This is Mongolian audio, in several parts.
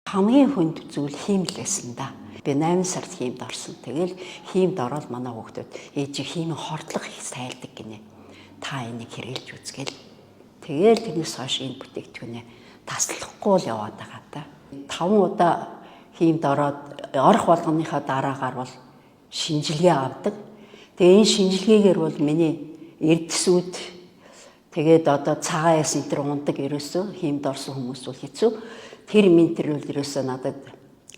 Хамгийн хүнд зүйл хиймэл байсан да. Би 8 сард хиймд орсон. Тэгэл хиймд ороод манай хүүхдүүд ээжийг хиймийн хордлого их сайлдаг гинэ. Та энийг хэрэглэж үзгээл. Тэгэл тэрнээс хойш энэ бүтээгдэхүүнээ таслахгүй л яваад байгаа та. 5 удаа хиймд ороод орох болгоныхаа дараагаар бол шинжилгээ авдаг. Тэгээ энэ шинжилгээгээр бол миний эрдэсүүд тэгээд одоо цагаан яс энэ төр ундаг ерөөсөө хиймд орсон хүмүүс бол хэцүү. Тэр минтер бол ерөөсөө надад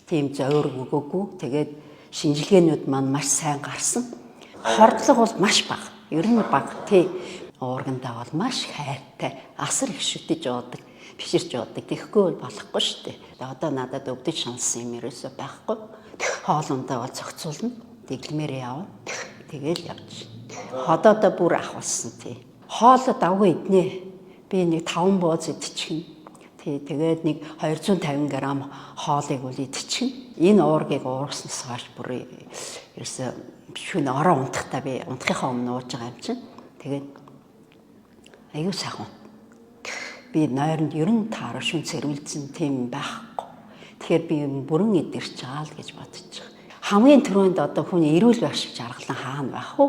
тийм зовир өгөөгүй. Тэгээд шинжилгээнүүд маань маш сайн гарсан. Хордлого бол маш бага. Ер нь бага тий. Уургандаа бол маш хайртай, асар их шүтэж уудаг, биширч уудаг. Тэгэхгүй бол болохгүй шүү дээ. Одоо надад өвдөж шаналсан юм ерөөсөө байхгүй. Хоолундаа бол зохицуулна. Дэглэмээр явна. Тэгэл явж. Ходоодоо бүр ах болсон тий. Хоолоо давгүй иднэ. Би нэг 5 бууз идчихнэ. Тий, тэгээд нэг 250 г хоолыг үл идчихнэ. Энэ уургийг уурснаас хойш бүр ерөөсөө шөнө ороо унтахтаа би унтахынхаа өмнө ууж байгаа юм чинь. Тэгээд аюу сайхан. Би нойронд ер нь таараа шүн цэрвэлдсэн тийм байхгүй. Тэгэхээр би бүрэн идэрч байгаа л гэж бодож байгаа. Хамгийн түрүүнд одоо хүн эрүүл байх шиг жаргалан хаана байх вэ?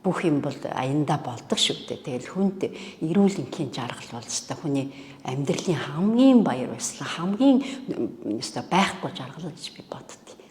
Бүх юм бол аяндаа болдог шүү дээ. Тэгэл хүнд эрүүл энхийн жаргал бол ёстой хүний амьдралын хамгийн баяр баясгалан хамгийн ёстой байхгүй жаргал гэж би боддتي.